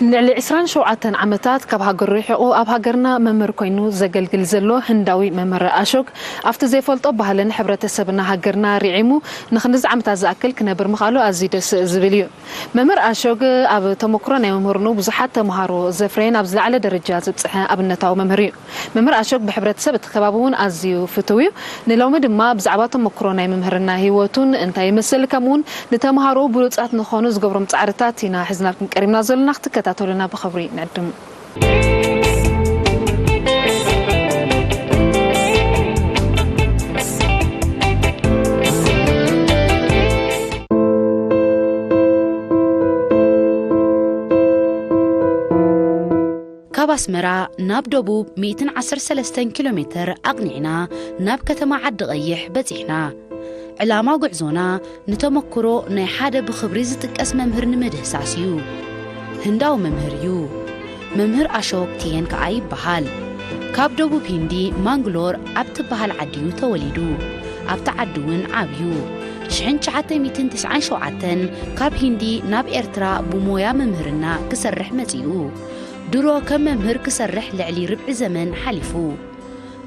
ንልዕሊ ዕስራን ሸውዓተን ዓመታት ካብ ሃገሩ ርሒቑ ኣብ ሃገርና መምህር ኮይኑ ዘገልግል ዘሎ ህንዳዊ መምህር ኣሾክ፣ ኣብቲ ዘይፈልጦ ባህልን ሕብረተሰብና ሃገርና ርዒሙ ንክንድዚ ዓመታት ዝኣክል ክነብር ምኽኣሉ ኣዝዩ ደስ ዝብል እዩ። መምህር ኣሾክ ኣብ ተመክሮ ናይ መምህርኑ ብዙሓት ተምሃሮ ዘፍረየን ኣብ ዝለዓለ ደረጃ ዘብጽሐ ኣብነታዊ መምህር እዩ። መምህር ኣሾክ ብሕብረተሰብ እቲ ከባቢ እውን ኣዝዩ ፍቱው እዩ። ንሎሚ ድማ ብዛዕባ ተመክሮ ናይ ምምህርና ህይወቱን እንታይ ይመስል፣ ከምኡውን ንተምሃሮ ብሉጻት ንኾኑ ዝገብሮም ጻዕርታት ኢና ሒዝናልኩም ቀሪብና ዘለና። ክትከታተሉና ብኽብሪ ንዕድም። ካብ ኣስመራ ናብ ደቡብ ሚእትን ዓሰርተ ሰለስተን ኪሎ ሜተር ኣቕኒዕና ናብ ከተማ ዓዲ ቐይሕ በጺሕና። ዕላማ ጉዕዞና ንተመክሮ ናይ ሓደ ብኽብሪ ዝጥቀስ መምህር ንምድህሳስ እዩ። ህንዳዊ መምህር እዩ። መምህር ኣሾክ ቲየን ከኣ ይበሃል። ካብ ደቡብ ሂንዲ ማንግሎር ኣብ ትበሃል ዓዲ እዩ ተወሊዱ። ኣብታ ዓዲ እውን ዓብዩ። ሽሕን ትሽዓተ ሚእትን ተስዓን ሸውዓተን ካብ ሂንዲ ናብ ኤርትራ ብሞያ መምህርና ክሰርሕ መጺኡ። ድሮ ከም መምህር ክሰርሕ ልዕሊ ርብዒ ዘመን ሓሊፉ።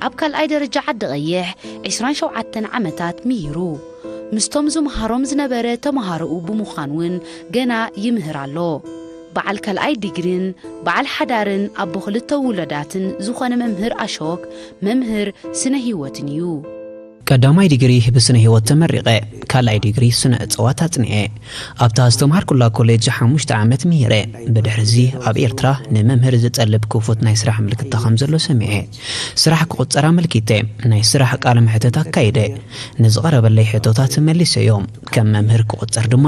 ኣብ ካልኣይ ደረጃ ዓዲ ቐይሕ ዕስራን ሸውዓተን ዓመታት ምሂሩ። ምስቶም ዝመሃሮም ዝነበረ ተመሃሮኡ ብምዃን እውን ገና ይምህር ኣሎ። በዓል ካልኣይ ዲግሪን በዓል ሓዳርን ኣቦ ክልተ ውሉዳትን ዝኾነ መምህር ኣሾክ፣ መምህር ስነ ህይወትን እዩ። ቀዳማይ ዲግሪ ብስነ ህይወት ተመሪቐ፣ ካልኣይ ዲግሪ ስነ እፅዋት ኣፅኒዐ። ኣብታ ዝተምሃርኩላ ኮሌጅ ሓሙሽተ ዓመት ምሂረ። ብድሕሪዚ ኣብ ኤርትራ ንመምህር ዝጠልብ ክፉት ናይ ስራሕ ምልክታ ከም ዘሎ ሰሚዐ። ስራሕ ክቑጸር ኣመልኪተ፣ ናይ ስራሕ ቃለ መሕተት ኣካይደ። ንዝቐረበለይ ሕቶታት መሊሰዮም። ከም መምህር ክቑጸር ድማ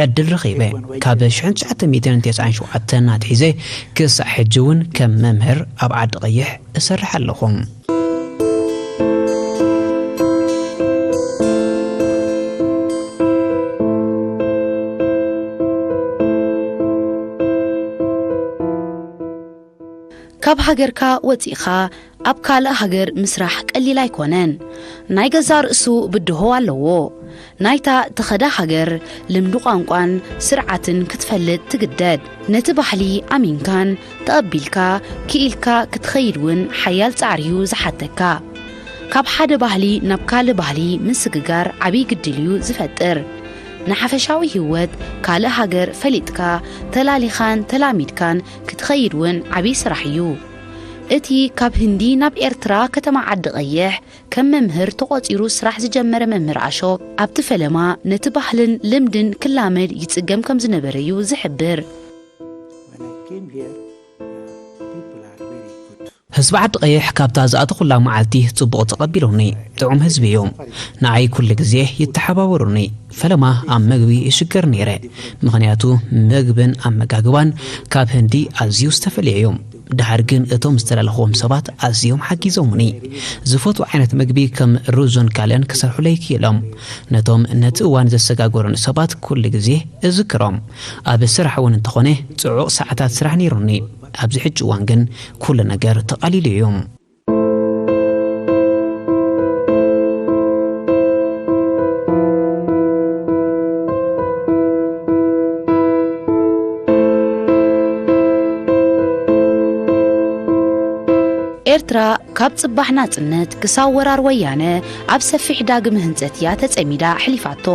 ዕድል ረኺበ። ካብ ሽሕን ትሽዓተ ሚእትን ተስዓን ሸውዓተን ኣትሒዘ ክሳዕ ሕጂ እውን ከም መምህር ኣብ ዓዲ ቐይሕ እሰርሕ ኣለኹ። ካብ ሃገርካ ወጺእኻ ኣብ ካልእ ሃገር ምስራሕ ቀሊል ኣይኮነን። ናይ ገዛእ ርእሱ ብድሆ ኣለዎ። ናይታ ትኸዳ ሃገር ልምዲ ቋንቋን ስርዓትን ክትፈልጥ ትግደድ። ነቲ ባህሊ ኣሚንካን ተቐቢልካ ክኢልካ ክትኸይድ እውን ሓያል ጻዕሪ እዩ ዝሓተካ። ካብ ሓደ ባህሊ ናብ ካልእ ባህሊ ምስግጋር ዓብዪ ግድል እዩ ዝፈጥር። ንሓፈሻዊ ህይወት ካልእ ሃገር ፈሊጥካ ተላሊኻን ተላሚድካን ክትኸይድ እውን ዓብዪ ስራሕ እዩ። እቲ ካብ ህንዲ ናብ ኤርትራ ከተማ ዓዲ ቐይሕ ከም መምህር ተቖጺሩ ስራሕ ዝጀመረ መምህር ኣሾክ፣ ኣብቲ ፈለማ ነቲ ባህልን ልምድን ክላመድ ይጽገም ከም ዝነበረ እዩ ዝሕብር። When I came here, uh, people are very good. ህዝቢ ዓዲ ቀይሕ ካብታ ዝኣተኹላ መዓልቲ ጽቡቕ ተቐቢሉኒ። ጥዑም ህዝቢ እዩ። ንዓይ ኩሉ ግዜ ይተሓባበሩኒ። ፈለማ ኣብ መግቢ ይሽገር ነይረ፣ ምኽንያቱ መግብን ኣመጋግባን ካብ ህንዲ ኣዝዩ ዝተፈልየ እዩ። ድሓር ግን እቶም ዝተላለኽዎም ሰባት ኣዝዮም ሓጊዞሙኒ። ዝፈትዎ ዓይነት መግቢ ከም ሩዝን ካልእን ክሰርሑለይ ክኢሎም። ነቶም ነቲ እዋን ዘሰጋገሩኒ ሰባት ኩሉ ግዜ እዝክሮም። ኣብ ስራሕ እውን እንተኾነ ጽዑቕ ሰዓታት ስራሕ ነይሩኒ። ኣብዚ ሕጂ እዋን ግን ኩሉ ነገር ተቓሊሉ እዩ። ኤርትራ ካብ ጽባሕ ናጽነት ክሳብ ወራር ወያነ ኣብ ሰፊሕ ዳግም ህንጸት እያ ተጸሚዳ ኣሕሊፋቶ።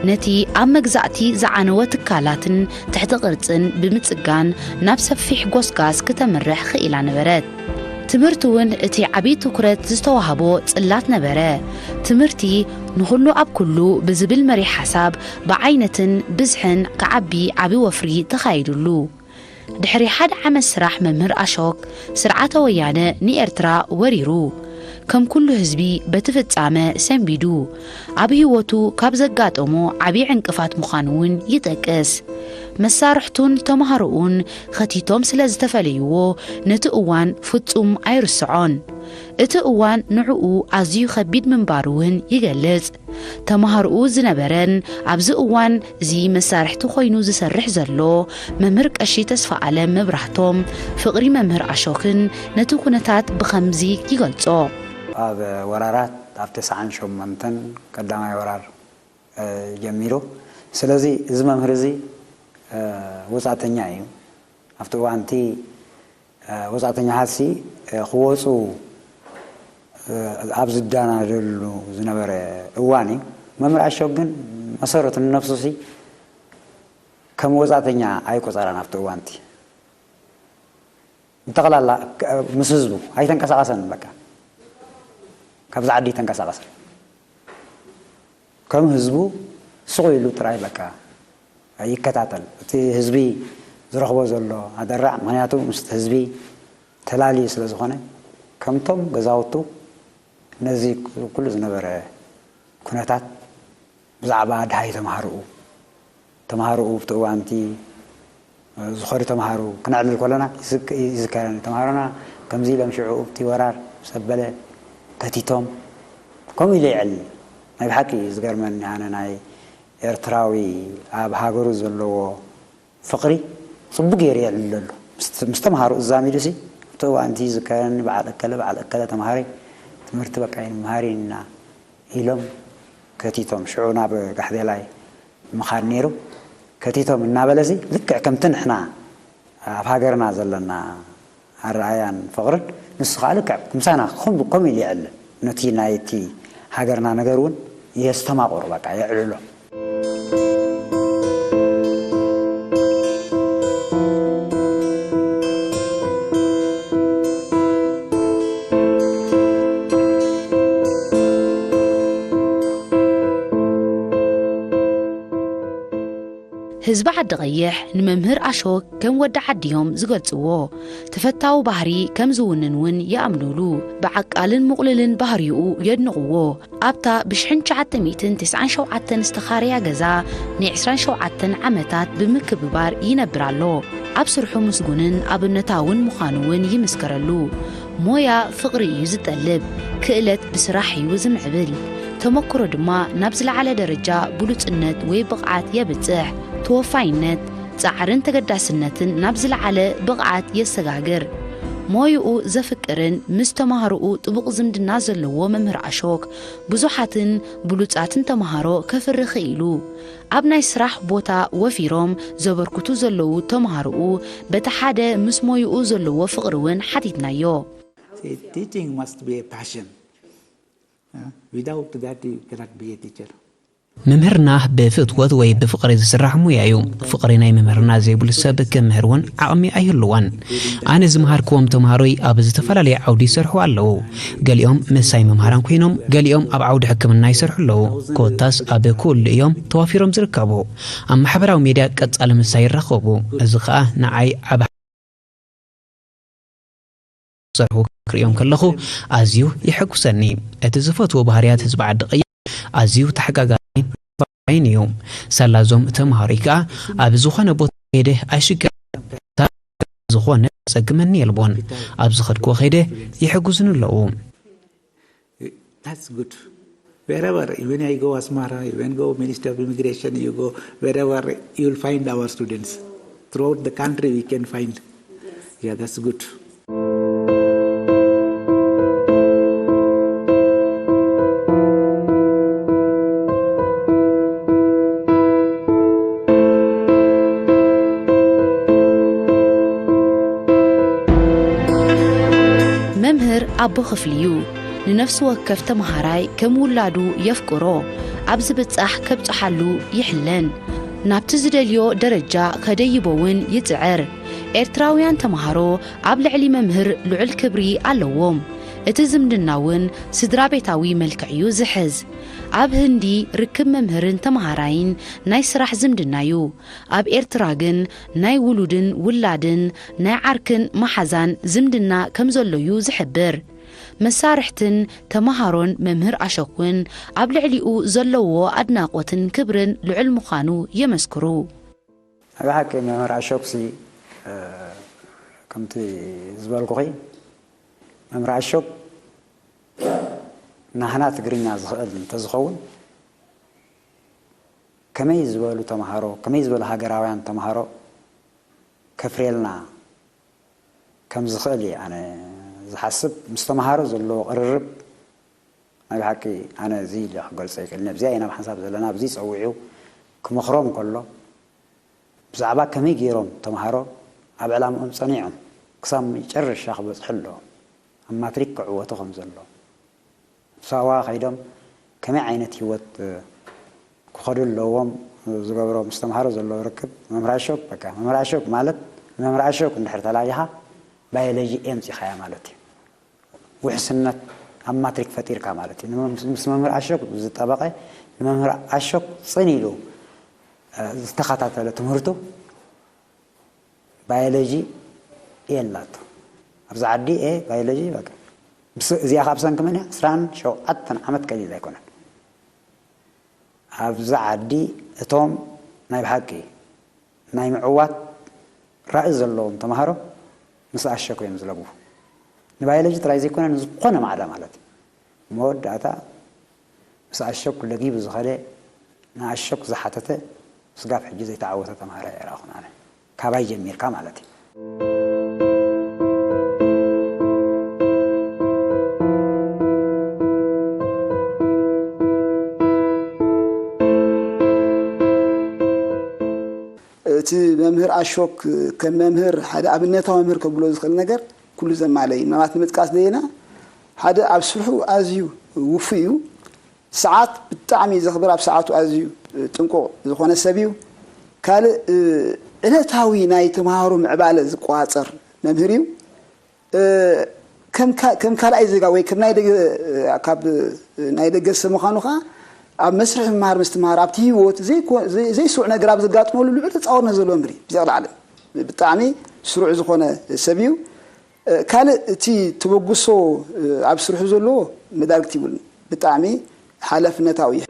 ነቲ ኣብ መግዛእቲ ዝዓነወ ትካላትን ትሕቲ ቅርጽን ብምጽጋን ናብ ሰፊሕ ጎስጋስ ክተምርሕ ክኢላ ነበረት። ትምህርቲ እውን እቲ ዓብዪ ትኹረት ዝተዋህቦ ጽላት ነበረ። ትምህርቲ ንኹሉ ኣብ ኩሉ ብዝብል መሪሕ ሓሳብ ብዓይነትን ብዝሕን ክዓቢ ዓቢ ወፍሪ ተኻይዱሉ። ድሕሪ ሓደ ዓመት ስራሕ መምህር ኣሾክ ስርዓተ ወያነ ንኤርትራ ወሪሩ። ከም ኩሉ ህዝቢ በቲ ፍጻመ ሰንቢዱ። ኣብ ህይወቱ ካብ ዘጋጠሞ ዓቢ ዕንቅፋት ምዃኑ እውን ይጠቅስ። መሳርሕቱን ተምሃሮኡን ኸቲቶም ስለ ዝተፈለይዎ ነቲ እዋን ፍጹም ኣይርስዖን። እቲ እዋን ንዕኡ ኣዝዩ ኸቢድ ምንባሩ እውን ይገልጽ። ተምሃሮኡ ዝነበረን ኣብዚ እዋን እዚ መሳርሕቲ ኮይኑ ዝሰርሕ ዘሎ መምህር ቀሺ ተስፋኣለም መብራህቶም፣ ፍቕሪ መምህር ኣሾክን ነቲ ኩነታት ብኸምዚ ይገልጾ። ኣብ ወራራት ኣብ ተስዓን ሸሞንተን ቀዳማይ ወራር፣ እ፣ ጀሚሩ። ስለዚ እዚ መምህር እዚ፣ እ፣ ወጻእተኛ እዩ። ኣብቲ እዋንቲ ወፃእተኛታትሲ ክወፁ ኣብ ዝዳናደሉ ዝነበረ እዋን እዩ። መምህር ኣሾክ ግን መሰረቱ ንነፍሱሲ ከም ወፃእተኛ ኣይቆፀራን ኣብቲ እዋንቲ። ብጠቕላላ ምስ ህዝቡ ኣይተንቀሳቐሰን። በቃ ካብዛ ዓዲ ኣይተንቀሳቐሰን። ከም ህዝቡ ስቕ ኢሉ ጥራይ በቃ ይከታተል። እቲ ህዝቢ ዝረኽቦ ዘሎ ኣደራዕ፣ ምኽንያቱ ምስ ህዝቢ ተላልዩ ስለ ዝኾነ፣ ከምቶም ገዛውቱ ነዚ ኩሉ ዝነበረ ኩነታት ብዛዕባ ድሃይ ተምሃርኡ፣ ተምሃርኡ ኣብቲ እዋንቲ ዝኸዱ ተምሃሩ ክነዕልል ከለና ይዝክ-፣ ይዝከረኒ። ተምሃሮና ከምዚ ኢሎም ሽዑ ኣብቲ ወራር ምስ ኣበለ ከቲቶም ከምኡ ኢለ ይዕልል። ናይ ብሓቂ እዩ ዝገርመኒ፣ ኣነ ናይ ኤርትራዊ ኣብ ሃገሩ ዘለዎ ፍቕሪ ጽቡቕ ገይሩ የዕልል ኣሎ። ምስ፣ ምስ ተምሃሩ እዛሚዱሲ ኣብቲ እዋንቲ ይዝከረኒ፣ በዓል እከለ፣ በዓል እከለ ተምሃሪ ትምህርቲ በቃ ይንምሃር ኢና ኢሎም ከቲቶም ሽዑ ናብ ጋሕዴላይ ምኻድ ነይሩ። ከቲቶም እናበለሲ ልክዕ ከምቲ ንሕና ኣብ ሃገርና ዘለና ኣረኣያን ፍቕርን ንሱ ከዓ ልክዕ ምሳና ከም-፣ ከምኡ ኢሉ የዕልል። ነቲ ናይቲ ሃገርና ነገር እውን የስተማቕሮ፣ በቃ የዕልሎ። ህዝቢ ዓዲ ቀይሕ ንመምህር ኣሾክ ከም ወዲ ዓዲ እዮም ዝገልጽዎ። ተፈታዊ ባህሪ ከም ዝውንን እውን ይኣምኑሉ። ብዓቃልን ምቑልልን ባህሪኡ የድንቕዎ። ኣብታ ብሽሕን ትሽዓተ ሚእትን ተስዓን ሸውዓተን ዝተኻረያ ገዛ ናይ ዕስራን ሸውዓተን ዓመታት ብምክብባር ይነብር ኣሎ። ኣብ ስርሑ ምስጉንን ኣብነታውን ምዃኑ እውን ይምስከረሉ። ሞያ ፍቕሪ እዩ ዝጠልብ፣ ክእለት ብስራሕ እዩ ዝምዕብል። ተመክሮ ድማ ናብ ዝለዓለ ደረጃ ብሉጽነት ወይ ብቕዓት የብጽሕ። ተወፋይነት፣ ጻዕርን ተገዳስነትን ናብ ዝለዓለ ብቕዓት የሰጋግር። ሞይኡ ዘፍቅርን ምስ ተማሃሮኡ ጥቡቕ ዝምድና ዘለዎ መምህር ኣሾክ፣ ብዙሓትን ብሉጻትን ተማሃሮ ከፍሪ ክኢሉ። ኣብ ናይ ስራሕ ቦታ ወፊሮም ዘበርክቱ ዘለዉ ተማሃሮኡ፣ በቲ ሓደ ምስ ሞይኡ ዘለዎ ፍቕሪ እውን ሓቲትናዮ። See, teaching must be a passion. Uh, without that, you cannot be a teacher. ምምህርና ብፍትወት ወይ ብፍቕሪ ዝስራሕ ሙያ እዩ። ፍቕሪ ናይ ምምህርና ዘይብሉ ሰብ ክምህር እውን ዓቕሚ ኣይህልዎን። ኣነ ዝምሃርክዎም ተምሃሮይ ኣብ ዝተፈላለየ ዓውዲ ይሰርሑ ኣለዉ። ገሊኦም ምሳይ መምሃራን ኮይኖም፣ ገሊኦም ኣብ ዓውዲ ሕክምና ይሰርሑ ኣለዉ። ኮታስ ኣብ ኩሉ እዮም ተዋፊሮም ዝርከቡ። ኣብ ማሕበራዊ ሜድያ ቀጻሊ ምሳይ ይራኸቡ። እዚ ኸኣ ንዓይ ዓቢ ዝሰርሑ ክርእዮም ከለኹ ኣዝዩ የሐጉሰኒ። እቲ ዝፈትዎ ባህርያት ህዝቢ ዓዲ ቀይሕ ኣዝዩ ተሓጋጋይን ተወፋይን እዩ። ሳላዞም ተምሃሮይ ከኣ ኣብ ዝኾነ ቦታ ከይደ ኣይሽገርን። ዝኾነ ዘጸግመኒ የልቦን። ኣብ ዝኸድክዎ ከይደ ይሕግዙኒ ኣለዉ። That's good. Wherever, even I go Asmara, even go Ministry of Immigration, you go wherever, you'll find our students. Throughout the country, we can find. Yeah, that's good. መምህር ኣቦ ክፍሊ እዩ። ንነፍሲ ወከፍ ተመሃራይ ከም ውላዱ የፍቅሮ። ኣብ ዝብጻሕ ከብጽሓሉ ይሕለን። ናብቲ ዝደልዮ ደረጃ ከደይቦ እውን ይጽዕር። ኤርትራውያን ተመሃሮ ኣብ ልዕሊ መምህር ልዑል ክብሪ ኣለዎም። እቲ ዝምድና እውን ስድራ ቤታዊ መልክዕ እዩ ዝሕዝ። ኣብ ህንዲ ርክብ መምህርን ተመሃራይን ናይ ስራሕ ዝምድና እዩ። ኣብ ኤርትራ ግን ናይ ውሉድን ውላድን ናይ ዓርክን መሓዛን ዝምድና ከም ዘሎ እዩ ዝሕብር። መሳርሕትን ተመሃሮን መምህር ኣሸኩን ኣብ ልዕሊኡ ዘለዎ ኣድናቖትን ክብርን ልዑል ምዃኑ የመስክሩ። ናይ ብሓቂ መምህር ኣሾክሲ ከምቲ ዝበልኩኺ መምህር ኣሾክ ናህና ትግርኛ ዝኽእል እንተዝኸውን ከመይ ዝበሉ ተምሃሮ ከመይ ዝበሉ ሃገራውያን ተምሃሮ ከፍርየልና ከም ዝኽእል እየ ኣነ ዝሓስብ። ምስ ተምሃሮ ዘለዎ ቅርርብ ናይ ብሓቂ ኣነ እዚ ኢለ ክገልጾ ኣይክእልን። ኣብዚኣ ኢና ኣብ ሓንሳብ ዘለና ኣብዚ ጸዊዑ ክመኽሮም ከሎ ብዛዕባ ከመይ ገይሮም ተምሃሮ ኣብ ዕላምኦም ጸኒዖም ክሳብ መጨረሻ ክበጽሑ ኣለዎም። ኣብ ማትሪክ ክዕወቱ ከም ዘለዎም፣ ሳዋ ከይዶም ከመይ ዓይነት ህይወት ክኸዱ ኣለዎም ዝገብሮ፣ ምስ ተምሃሮ ዘለዎ ርክብ። መምህር ኣሾክ፣ በቃ፣ መምህር ኣሾክ ማለት፣ ንመምህር ኣሾክ እንድሕር ተላሊኻ፣ ባዮሎጂ ኤ ኣምጺኻያ ማለት እዩ። ውሕስነት ኣብ ማትሪክ ፈጢርካ ማለት እዩ። ምስ መምህር ኣሾክ ዝጠበቐ፣ ንመምህር ኣሾክ ጽን ኢሉ ዝተኸታተለ ትምህርቱ፣ ባዮሎጂ ኤ ኣላቶ። ኣብዚ ዓዲ ኤ ባዮሎጂ፣ በቃ፣ ምስ እዚኣ ካብ ሰንኪ መን እያ? ዕስራን ሸውዓተን ዓመት ቀሊል ኣይኮነን። ኣብዚ ዓዲ እቶም ናይ ብሓቂ ናይ ምዕዋት ራኢ ዘለዎም ተምሃሮ ምስ ኣሸኩ እዮም ዝለግቡ። ንባዮሎጂ ጥራይ ዘይኮነ፣ ንዝኾነ ማዕዳ ማለት እዩ። መወዳእታ ምስ ኣሸኩ ለጊቡ ዝኸደ፣ ንኣሸኩ ዝሓተተ፣ ስጋብ ሕጂ ዘይተዓወተ ተምሃራይ ኣይረኣኹን ኣነ። ካባይ ጀሚርካ ማለት እዩ። እቲ መምህር ኣሾክ ከም መምህር፣ ሓደ ኣብነታዊ መምህር ከብሎ ዝኽእል ነገር ኩሉ ዘማለዩ። ምናልባት ንምጥቃስ ደይና፣ ሓደ ኣብ ስርሑ ኣዝዩ ውፉይ እዩ። ሰዓት ብጣዕሚ ዘኽብር፣ ኣብ ሰዓቱ ኣዝዩ ጥንቁቕ ዝኾነ ሰብ እዩ። ካልእ፣ እ፣ ዕለታዊ ናይ ተምሃሮ ምዕባለ ዝቆጻጸር መምህር እዩ። እ፣ ከም ካ-፣ ከም ካልኣይ ዜጋ ወይ ከም ናይ ደገ፣ እ፣ ካብ፣ እ፣ ናይ ደገ ሰብ ምዃኑ ኸዓ፣ ኣብ መስርሕ ምምሃር ምስትምሃር፣ ኣብቲ ህይወት ዘይኮ-፣ ዘይ-፣ ዘይስሩዕ ነገር ኣብ ዘጋጥመሉ ልዑል ተጻዋርነት ዘለዎ መምህር እዩ። ብዘይ ቀልዓለም ብጣዕሚ ስሩዕ ዝኾነ ሰብ እዩ። እ፣ ካልእ እቲ ተበግሶ፣ እ፣ ኣብ ስርሑ ዘለዎ መዳርግቲ ይብሉን። ብጣዕሚ ሓላፍነታዊ እዩ።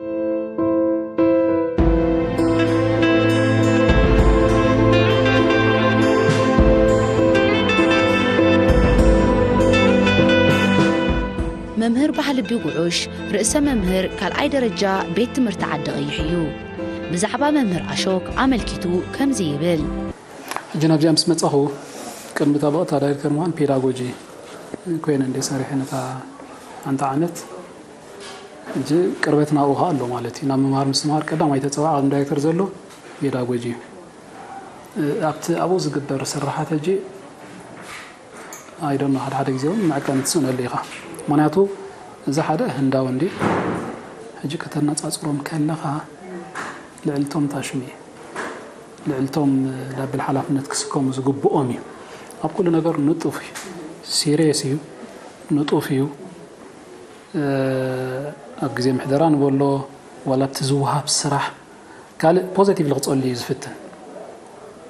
መምህር ባህልቢ ጉዑሽ፣ ርእሰ መምህር ካልኣይ ደረጃ ቤት ትምህርቲ ዓዲ ቀይሕ እዩ። ብዛዕባ መምህር ኣሾክ ኣመልኪቱ ከምዚ ይብል። ሕጂ ናብዚኣ ምስ መጻኹ፣ ቅድሚ ጠበቕታ ዳይሬክተር ምዃን ፔዳጎጂ ኮይነ እንደ ሰሪሐ ነታ ሓንቲ ዓመት፣ ሕጂ ቅርበት ናብኡ ከኣ ኣሎ ማለት እዩ። ናብ ምምሃር ምስትምሃር ቀዳማይ ተጸዋዕ ቅድሚ ዳይሬክተር ዘሎ ፔዳጎጂ እዩ። እ፣ ኣብቲ ኣብኡ ዝግበር ስራሓት ሕጂ፣ I don't know፣ ሓደ ሓደ ግዜ እውን መዐቀኒ ትስእነሉ ኢኻ። ምኽንያቱ እዚ ሓደ ህንዳዊ እንዲ፣ ሕጂ ከተነጻጽሮም ከለኻ ልዕልቶም ታሽም እዩ። ልዕልቶም ዳብል ሓላፍነት ክስከሙ ዝግብኦም እዩ። ኣብ ኩሉ ነገር ንጡፍ እዩ። ሲሪየስ እዩ። ንጡፍ እዩ። እ፣ ኣብ ግዜ ምሕደራ ንበሎ፣ ዋላ ኣብቲ ዝወሃብ ስራሕ፣ ካልእ ፖዘቲቭሊ ክጸሉ እዩ ዝፍትን።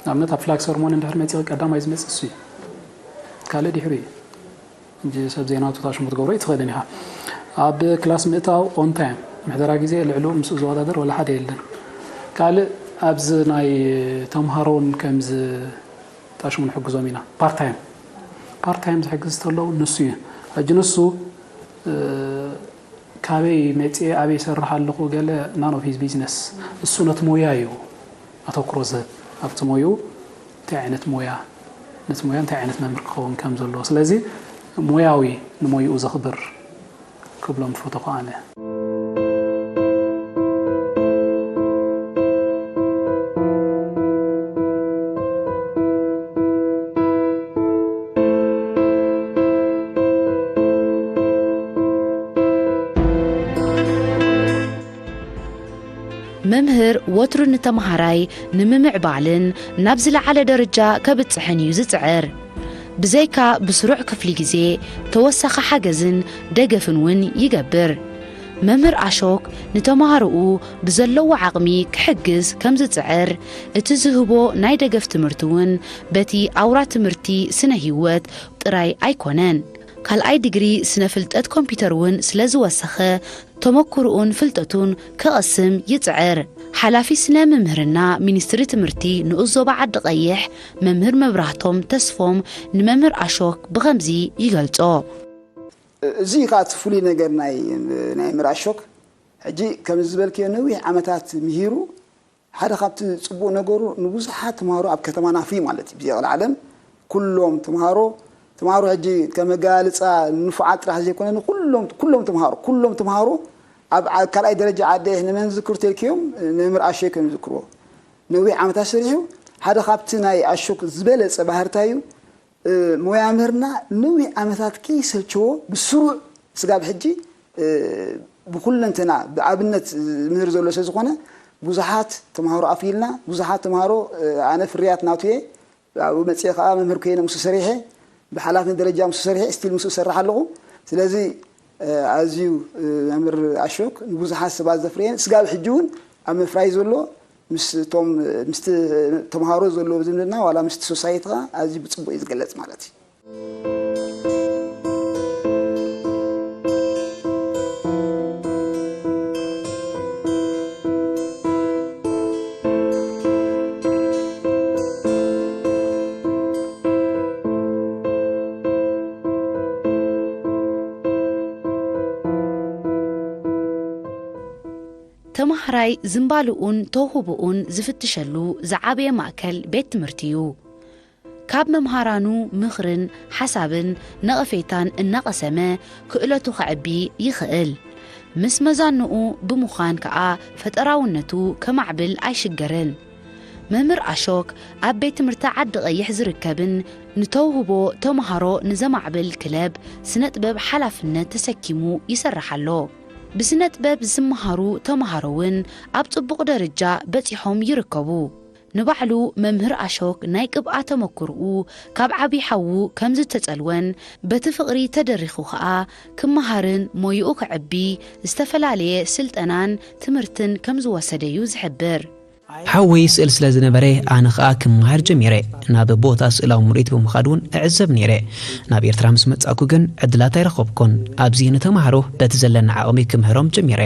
ንኣብነት፣ ኣብ ፍላግ ሰርሞኒ እንድሕር መጺኡ ቀዳማይ ዝመጽእ እሱ እዩ። ካልእ ድሕሩ እዩ። እንጂ ሰብ ዘይናቱ ታሽሙ ክትገብሮ ኣይትኽእልን ኢኻ። ኣብ ክላስ ምእታው ኦን ታይም፣ ምሕደራ ግዜ ልዕሉ ምስኡ ዝወዳደር ዋላ ሓደ የለን። ካልእ ኣብዚ ናይ ተምሃሮን ከምዚ ታሽሙ ንሕግዞም ኢና። ፓርት ታይም፣ ፓርት ታይም ዝሕግዝ ተሎ ንሱ እዩ። ሕጂ ንሱ፣ እ፣ ካበይ መጽየ፣ ኣበይ ይሰርሕ ኣለኹ፣ ገለ፣ none of his business። እሱ ነቲ ሞያ እዩ ኣተኩሮ ዝህብ። ኣብቲ ሞይኡ እንታይ ዓይነት ሞያ፣ ነቲ ሞያ እንታይ ዓይነት መምህር ክኸውን ከም ዘለዎ። ስለዚ ሞያዊ፣ ንሞይኡ ዘኽብር ክብሎም ዝፈተኹ ኣነ። መምህር ወትሩ ንተምሃራይ ንምምዕባልን ናብ ዝለዓለ ደረጃ ከብጽሕን እዩ ዝጽዕር። ብዘይካ ብስሩዕ ክፍሊ ግዜ፣ ተወሳኺ ሓገዝን ደገፍን እውን ይገብር። መምህር ኣሾክ ንተምሃሮኡ ብዘለዎ ዓቕሚ ክሕግዝ ከም ዝጽዕር፣ እቲ ዝህቦ ናይ ደገፍ ትምህርቲ እውን በቲ ኣውራ ትምህርቲ ስነ ህይወት ጥራይ ኣይኮነን። ካልኣይ ዲግሪ ስነ ፍልጠት ኮምፒውተር እውን ስለ ዝወሰኸ፣ ተመክሮኡን ፍልጠቱን ክቐስም ይጽዕር። ሓላፊ ስነ ምምህርና ሚኒስትሪ ትምህርቲ ንኡስ ዞባ ዓዲ ቀይሕ መምህር መብራህቶም ተስፎም ንመምህር ኣሾክ ብኸምዚ ይገልጾ። እዚ ኸኣ እቲ ፍሉይ ነገር ናይ፣ ናይ መምህር ኣሾክ፣ ሕጂ ከምዚ ዝበልክዮ ነዊሕ ዓመታት ምሂሩ፣ ሓደ ካብቲ ጽቡቕ ነገሩ ንብዙሓት ተምሃሮ ኣብ ከተማና ፍሉይ ማለት እዩ። ብዘይ ቀልዓለም ኩሎም ተምሃሮ፣ ተምሃሮ ሕጂ ከም መገላልጻ ንፉዓት ጥራሕ ዘይኮነ ንኩሎም፣ ኩሎም ተምሃሮ፣ ኩሎም ተምሃሮ ኣብ ዓ-፣ ካልኣይ ደረጃ ዓዲ ንመን ዝዝክሩ ተልክዮም ንመምህር ኣሸይ ከም ዝዝክርዎ። ነዊሕ ዓመታት ሰሪሑ ሓደ ካብቲ ናይ ኣሾክ ዝበለጸ ባህርታዩ ሞያ ምህርና ነዊሕ ዓመታት ከይሰልቸዎ ብስሩዕ ስጋብ ሕጂ ብኩለንተና ብኣብነት ምህር ዘሎ ስለ ዝኾነ ብዙሓት ተምሃሮ ኣፍሪልና። ብዙሓት ተምሃሮ ኣነ ፍርያት ናቱ እየ ኣብኡ መፅአ ከዓ መምህር ኮይነ ምስ ሰሪሐ ብሓላፍነት ደረጃ ምስ ሰሪሐ ስቲል ምስ ሰርሕ ኣለኹ። ስለዚ ኣዝዩ መምህር ኣሾክ ንብዙሓት ሰባት ዘፍርየን ስጋብ ሕጂ እውን ኣብ ምፍራይ ዘሎ ምስቶም ምስቲ ተምሃሮ ዘለዎ ዝምድና ዋላ ምስቲ ሶሳይቲ ከዓ ኣዝዩ ብፅቡቅ እዩ ዝገለፅ ማለት እዩ። ተማሃራይ ዝምባልኡን ተውህቦኡን ዝፍትሸሉ ዝዓበየ ማእከል ቤት ትምህርቲ እዩ። ካብ መምሃራኑ ምኽርን ሓሳብን ነቐፌታን እናቐሰመ ክእለቱ ከዕቢ ይኽእል። ምስ መዛንኡ ብምዃን ከኣ ፈጠራውነቱ ከማዕብል ኣይሽገርን። መምህር ኣሾክ ኣብ ቤት ትምህርቲ ዓዲ ቀይሕ ዝርከብን ንተውህቦ ተምሃሮ ንዘማዕብል ክለብ ስነ ጥበብ ሓላፍነት ተሰኪሙ ይሰርሕ ኣሎ። ብስነ ጥበብ ዝመሃሩ ተምሃሮ እውን ኣብ ጽቡቕ ደረጃ በጺሖም ይርከቡ። ንባዕሉ መምህር ኣሾክ ናይ ቅብኣ ተመኩርኡ ካብ ዓብዪ ሓዉ ከም ዝተጸልወን በቲ ፍቕሪ ተደሪኹ ከኣ ክመሃርን ሞይኡ ከዕቢ ዝተፈላለየ ስልጠናን ትምህርትን ከም ዝወሰደ'ዩ ዝሕብር። ሓወይ ስእል ስለ ዝነበረ ኣነ ኸኣ ክመሃር ጀሚረ። ናብ ቦታ ስእላዊ ምርኢት ብምኻድ እውን እዕዘብ ነይረ። ናብ ኤርትራ ምስ መጻእኩ ግን ዕድላት ኣይረኸብኩን። ኣብዚ ንተምሃሮ በቲ ዘለኒ ዓቕሚ ክምህሮም ጀሚረ።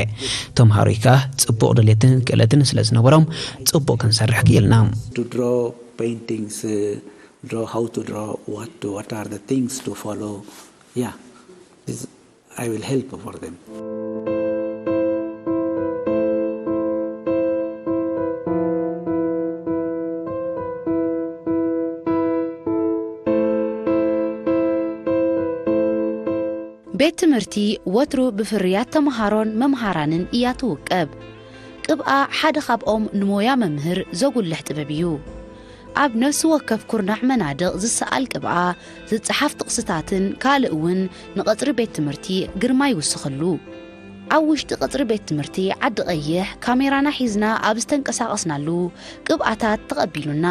ተምሃሮይ ከኣ ጽቡቕ ድሌትን ክእለትን ስለ ዝነበሮም ጽቡቕ ክንሰርሕ ክኢልና። To draw paintings, uh, draw how to draw, what to, what are the things to follow. Yeah, this, I will help for them. ቤት ትምህርቲ ወትሩ ብፍርያት ተምሃሮን መምሃራንን እያ ትውቀብ። ቅብኣ ሓደ ካብኦም ንሞያ መምህር ዘጉልሕ ጥበብ እዩ። ኣብ ነፍሲ ወከፍ ኩርናዕ መናድቕ ዝሰኣል ቅብኣ፣ ዝጸሓፍ ጥቕስታትን ካልእ እውን ንቐጽሪ ቤት ትምህርቲ ግርማ ይውስኽሉ። ኣብ ውሽጢ ቀጽሪ ቤት ትምህርቲ ዓዲ ቀይሕ ካሜራና ሒዝና ኣብ ዝተንቀሳቐስናሉ ቅብኣታት ተቐቢሉና።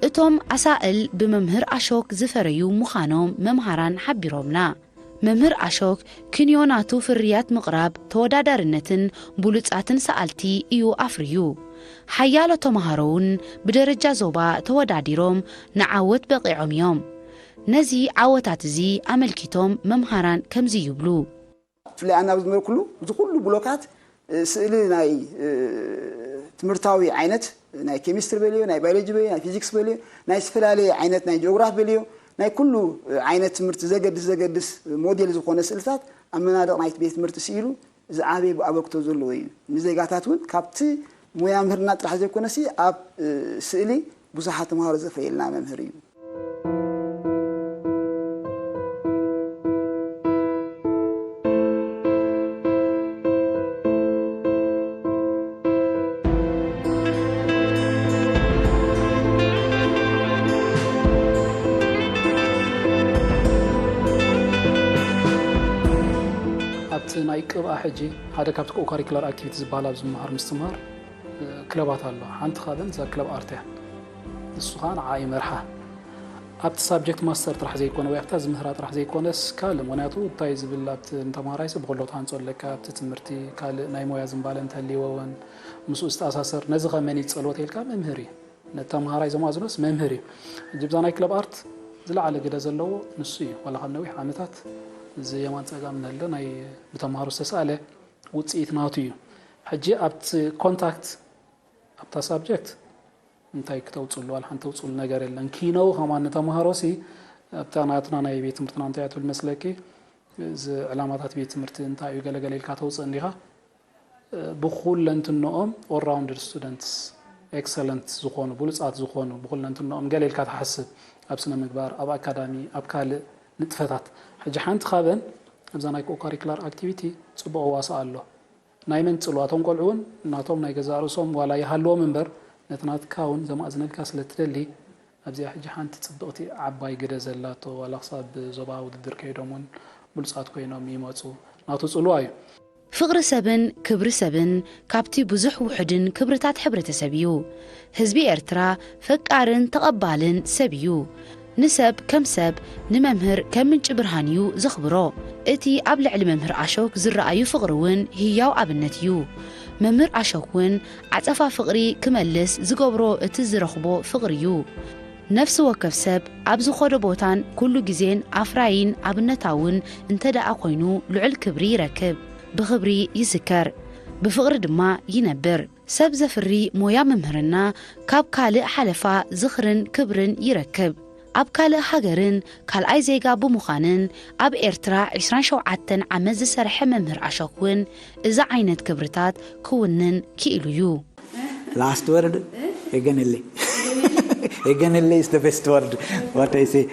እቶም ኣሳእል ብመምህር ኣሾክ ዝፈረዩ ምዃኖም መምሃራን ሓቢሮምና። መምህር ኣሾክ ክንዮ ናቱ ፍርያት ምቕራብ ተወዳዳርነትን ብሉጻትን ሰኣልቲ እዩ ኣፍርዩ። ሓያሎ ተምሃሮ እውን ብደረጃ ዞባ ተወዳዲሮም ንዓወት በቒዖም እዮም። ነዚ ዓወታት እዚ ኣመልኪቶም መምሃራን ከምዚ ይብሉ። ብፍላይ ኣነ ኣብ ዝነበርኩሉ እዚ ኩሉ ብሎካት ስእሊ ናይ ትምህርታዊ ዓይነት ናይ ኬሚስትሪ በልዮ፣ ናይ ባዮሎጂ በልዮ፣ ናይ ፊዚክስ በልዮ፣ ናይ ዝተፈላለየ ዓይነት ናይ ጂኦግራፊ በልዮ፣ ናይ ኩሉ ዓይነት ትምህርቲ ዘገድስ ዘገድስ ሞዴል ዝኾነ ስእልታት ኣብ መናድቕ ናይቲ ቤት ትምህርቲ ስኢሉ ዝዓበየ ኣበርክቶ ዘለዎ እዩ። ንዜጋታት እውን ካብቲ ሞያ ምህርና ጥራሕ ዘይኮነሲ ኣብ ስእሊ ብዙሓት ተምሃሮ ዘፍረየልና መምህር እዩ። ኣብቲ ናይ ቅብኣ ሕጂ ሓደ ካብቲ ኮ-ካሪኩላር ኣክቲቪቲ ዝበሃል ኣብ ዝመሃር ምስትምሃር ክለባት ኣሎ። ሓንቲ ካብን እዛ ክለብ ኣርት እያ። ንሱ ከዓ ንዓ ይመርሓ። ኣብቲ ሳብጀክት ማስተር ጥራሕ ዘይኮነ ወይ ኣብታ ዝምህራ ጥራሕ ዘይኮነስ ካልእ፣ ምክንያቱ እንታይ ዝብል ኣብቲ ንተምሃራይሲ ብክሎ ትሃንጾ ኣለካ፣ ኣብቲ ትምህርቲ ካልእ ናይ ሞያ ዝንባለ እንተልይዎ እውን ምስኡ ዝተኣሳሰር፣ ነዚ ከ መን ይጸልዎ ተይልካ መምህር እዩ። ነቲ ተምሃራይ ዘማእዝኖስ መምህር እዩ። ሕጂ ብዛ ናይ ክለብ ኣርት ዝለዓለ ግደ ዘለዎ ንሱ እዩ። ዋላ ካብ ነዊሕ ዓመታት እዚ የማን ጸጋም ንህለ ናይ ብተምሃሮ ዝተሳእለ ውፅኢት ናቱ እዩ። ሕጂ ኣብቲ ኮንታክት ኣብታ ሳብጀክት እንታይ ክተውፅሉ ዋላ ሓንቲ ተውፅሉ ነገር የለን። ኪነው ከማን ንተምሃሮ ሲ ኣብታ ናትና ናይ ቤት ትምህርትና እንታይ እያ ትብል መስለኪ? እዚ ዕላማታት ቤት ትምህርቲ እንታይ እዩ ገለገለ ኢልካ ተውፅእ እንዲኻ። ብኩለንትንኦም all rounded students excellent ዝኾኑ ብሉፃት ዝኾኑ ብኩለንትንኦም ገለ ኢልካ ትሓስብ ኣብ ስነ ምግባር ኣብ ኣካዳሚ ኣብ ካልእ ንጥፈታት። ሕጂ ሓንቲ ካብን ኣብዛ ናይ ኮ-ካሪኩላር ኣክቲቪቲ ፅቡቕ ዋሳ ኣሎ። ናይ መን ፅልዋ እቶም ቆልዑ እውን ናቶም ናይ ገዛእ ርእሶም ዋላ ይሃልዎም እምበር ነቲ ናትካ እውን ዘማእዝነልካ ስለ ትደሊ ኣብዚኣ ሕጂ ሓንቲ ጽብቕቲ ዓባይ ግደ ዘላቶ ዋላ ክሳብ ዞባ ውድድር ከይዶም እውን ብሉጻት ኮይኖም ይመጹ ናቱ ጽልዋ እዩ። ፍቕሪ ሰብን ክብሪ ሰብን ካብቲ ብዙሕ ውሑድን ክብርታት ሕብረተሰብ እዩ። ህዝቢ ኤርትራ ፈቃርን ተቐባልን ሰብ እዩ። ንሰብ ከም ሰብ ንመምህር ከም ምንጪ ብርሃን እዩ ዘኽብሮ። እቲ ኣብ ልዕሊ መምህር ኣሾክ ዝረኣዩ ፍቕሪ እውን ህያው ኣብነት እዩ። መምህር ኣሾክ እውን ዓጸፋ ፍቕሪ ክመልስ ዝገብሮ እቲ ዝረኽቦ ፍቕሪ እዩ። ነፍሲ ወከፍ ሰብ ኣብ ዝኾዶ ቦታን ኩሉ ግዜን ኣፍራይን ኣብነታውን እንተ ደኣ ኮይኑ ልዑል ክብሪ ይረክብ፣ ብኽብሪ ይዝከር፣ ብፍቕሪ ድማ ይነብር። ሰብ ዘፍሪ ሞያ ምምህርና ካብ ካልእ ሓለፋ ዝኽርን ክብርን ይረክብ። ኣብ ካልእ ሃገርን ካልኣይ ዜጋ ብምዃንን ኣብ ኤርትራ ዕስራን ሸውዓተን ዓመት ዝሰርሐ መምህር ኣሸክ እውን እዚ ዓይነት ክብርታት ክውንን ክኢሉ እዩ። Last word, Eganele. Eganele is the best word. What I say.